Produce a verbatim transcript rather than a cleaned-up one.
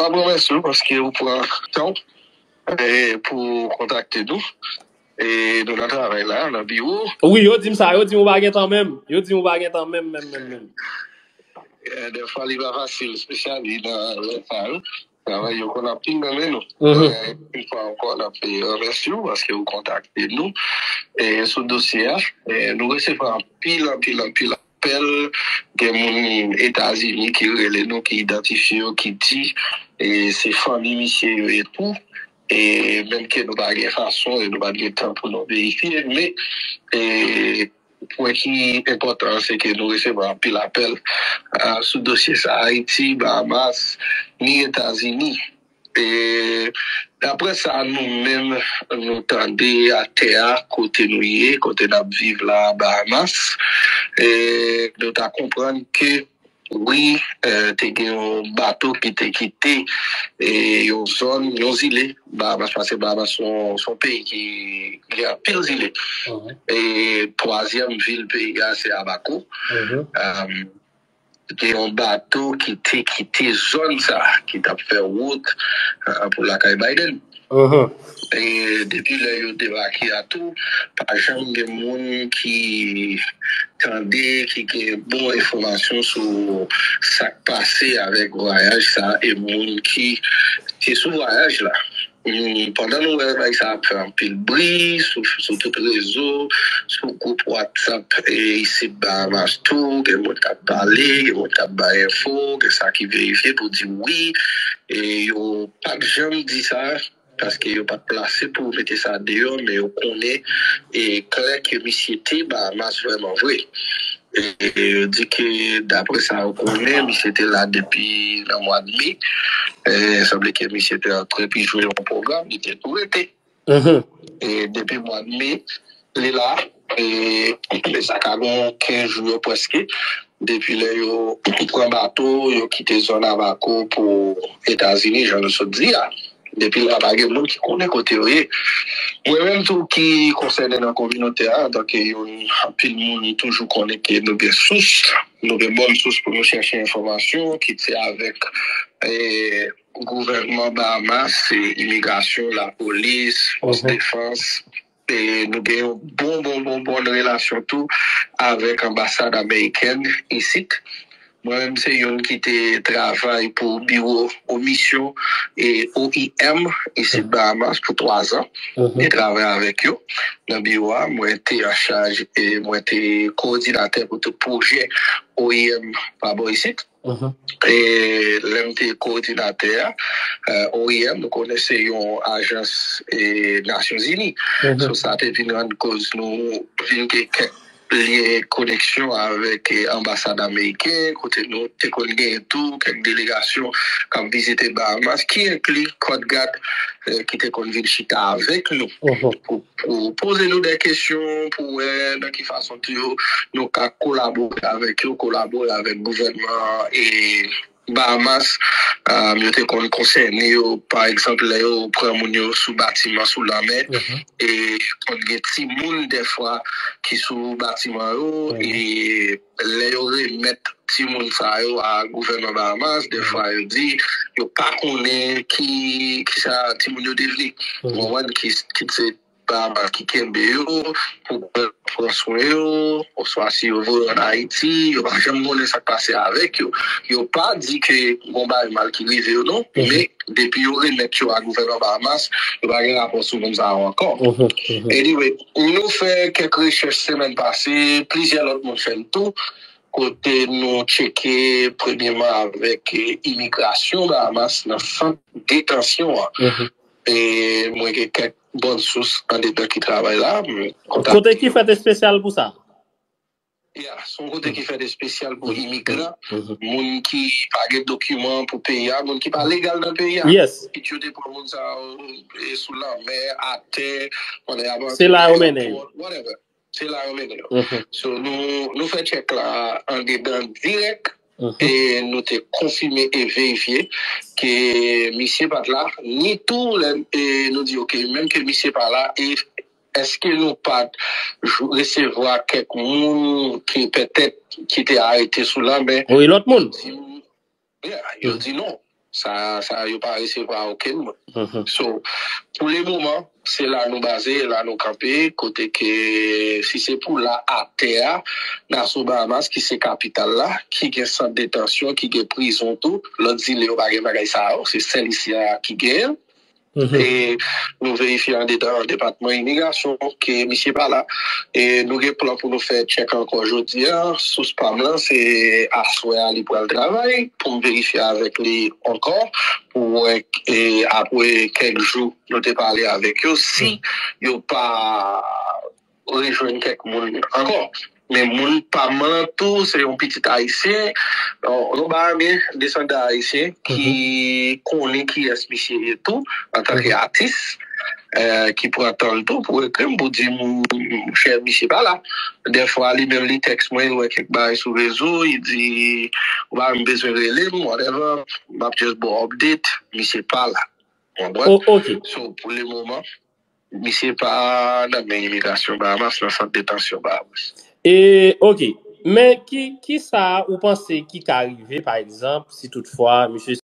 Mwen remèsye w paske ou pran tan w, e, pou kontakte nou. E nou nan travay la, nan biwo. Wi, yo di m sa, yo di m ou pa gen tan menm. Yo di m ou pa gen tan menm, menm, menm, menm. E, dèfwa, li pa fasil, espesyali nan lè sa yo. Travay yo konn anpil nan men nou. Mhm. E, yon fwa ankò, n ap, e, remèsye w paske ou kontakte nou, e, sou dosye a. E, nou resevwa anpil, anpil, anpil apèl. Gen moun Etazini ki rele nou, ki idantifye yo, ki di, e, se fanmi misye yo ye tou. E menm ke nou pa gen fason e nou pa t gen tan pou nou verifye, men, e, pwen ki enpòtan an, se ke nou resevwa anpil apèl, a, sou dosye sa, Ayiti, Bahamas, ni Etazini. E daprè sa nou menm nou tande atè a, kote nou ye, kote n ap viv la, Bahamas, e nou ta konprann ke wi, e, te gen yon bato ki te kite, e, yon zòn, yon zile, Bahamas, paske Bahamas se yon, se yon peyi ki gen anpil zile. Mhm. E twazyèm vil peyi a, se Abaco. Mhm. Um, te gen yon bato ki te kite zòn sa, ki t ap fè wout, uh, pou lakay Biden. Mhm. E depi lè yo debake a tou, pa janm gen moun ki tande, ki gen bon enfòmasyon sou sa k pase avèk vwayaj sa, e moun ki te sou vwayaj la. Hmm, pandan nou wè bagay sa ap fè anpil bri sou, sou tout rezo, sou gwoup WhatsApp, e isit Bahamas tou, gen moun k ap pale, gen moun k ap bay enfo, gen sa ki verifye pou di wi, e yo pa t janm di sa, paske yo pa t plase pou mete sa deyò, men yo konnen e klè ke misye te Bahamas vrèman vre. E yo di ke, daprè sa yo konnen, misye te la depi nan mwa de me. E sanble ke misye te antre pi jwe yon pwogram, li te tou rete. Mhm. E depi mwa de me, li la, e, e sa ka gen kenz jou yo prèske, depi lè yo pran bato, yo kite zòn Abaco pou Etazini, jan nou sot di a. Depi la, pa gen moun ki konnen kote yo ye. Mwen menm tou ki konsène nan kominote a, antanke youn, anpil moun toujou konnen ke nou gen sous, nou gen bòn sous pou nou chèche enfòmasyon, kit se avèk, e, gouvènman Bahamas, e, imigrasyon, lapolis, fòs defans, e nou gen yon bon, bon, bon, bon relasyon tou avèk anbasad amerikèn isit. Mwen menm se youn ki te travay pou biwo komisyon e O I M isit Bahamas pou twa zan. Mhm. Te travay avèk yo nan biwo a. Mwen te an chaj e mwen te kowodinatè pou tout pwojè O I M pa bò isit. Mhm. E lè m te kowodinatè a, e, O I M, nou konnen se yon ajans, e, Nasyonzini. Mhm. So, sa te vin rann koz nou vin gen kèk lyen koneksyon avèk, e, anbasad ameriken, kote nou te konn gen tou kèk delegasyon k ap vizite Bahamas, ki enkli Kòdgad, e, ki te konn vin chita avèk nou. Mhm. Pou pou poze nou de kesyon, pou wè nan ki fason tou yo, nou ka kolabore avèk yo, kolabore avèk gouvènman e Bahamas. Um, yo te konn konsène yo, pa egzanp, lè yo pran moun yo sou batiman sou lanmè, mhm, e konn gen timoun dèfwa ki sou batiman yo, mhm, e lè yo remèt timoun sa yo a gouvènman Bahamas, dèfwa yo di yo pa konnen ki, ki sa timoun yo devni. Mhm. Ou konprann? Ki, ki se Bahamas ki kenbe yo pou pran swen yo, oswa si yo voye yo ann Ayiti, yo pa janm konnen sa k pase avèk yo. Yo pa di ke gon bagay mal ki rive yo, non, mhm, men depi yo remèt yo a gouvènman Bahamas, yo pa gen rapò sou moun sa yo ankò. Mhm, mhm. Anyway, nou fè kèk rechèch semèn pase, plizyè lòt moun fè l tou, kote nou tcheke premyèman avèk, e, imigrasyon Bahamas nan sant detansyon an. Mhm. E mwen gen kèk bòn sous andedan ki travay la. Kote ki fèt espesyal pou sa? Ya, se yon kote ki fèt espesyal pou imigran, mhm, moun ki pa gen dokiman pou peyi a, moun ki pa legal nan peyi a. Yes. Kit yo te pran moun sa yo, e, sou lanmè, atè, pandan y ap antre nan eyapò, whatever. Se la yo mennen yo. Mhm. So, nou, nou fè tchèk la andedan dirèk, mhm, e nou te konfime e verifye ke misye pa t la, ni tou lè, e nou di, oke, menm ke misye pa la, e èske nou pa t jou-, resevwa kèk moun ki petèt ki te arete sou lanmè? Wi, lòt moun. Yo di, yeah, yo di non. Sa, sa yo pa resevwa okenn moun. So, pou le moman, se la nou baze, la nou kanpe, kote ke si se pou la atè a, Nassau Bahamas, ki se kapital la, ki gen sant detansyon, ki gen prizon tou, lòt zile yo pa gen bagay sa yo, se sèl isi a ki genyen. E nou verifye andedan depatman imigrasyon ke misye pa la. E nou gen plan pou nou fè tchèk ankò jodi a. Sous pa m lan, se aswè a li pral travay pou m verifye avèk li ankò pou wè, e apre kèk jou nou te pale avèk yo, si yo pa rejwenn kèk moun ankò. Men moun pa m lan tou, se yon pitit ayisyen, yon Bahamen, desandan ayisyen, ki konnen kiyès misye ye tou, antanke atis, eh, ki pran tan l tou pou ekri m, pou di m, chè, misye pa la. Dèfwa, li menm, li tèks mwen, li wè kèk bagay sou rezo, li di, ou pa menm bezwen rele m, whatever, m ap just ba w update, misye pa la. Konprann? So, pou le moman, misye pa nan men imigrasyon Bahamas, nan sant detansyon Bahamas. E, ok. Men ki, ki sa ou panse ki ka rive, pa egzanp, si toutfwa misye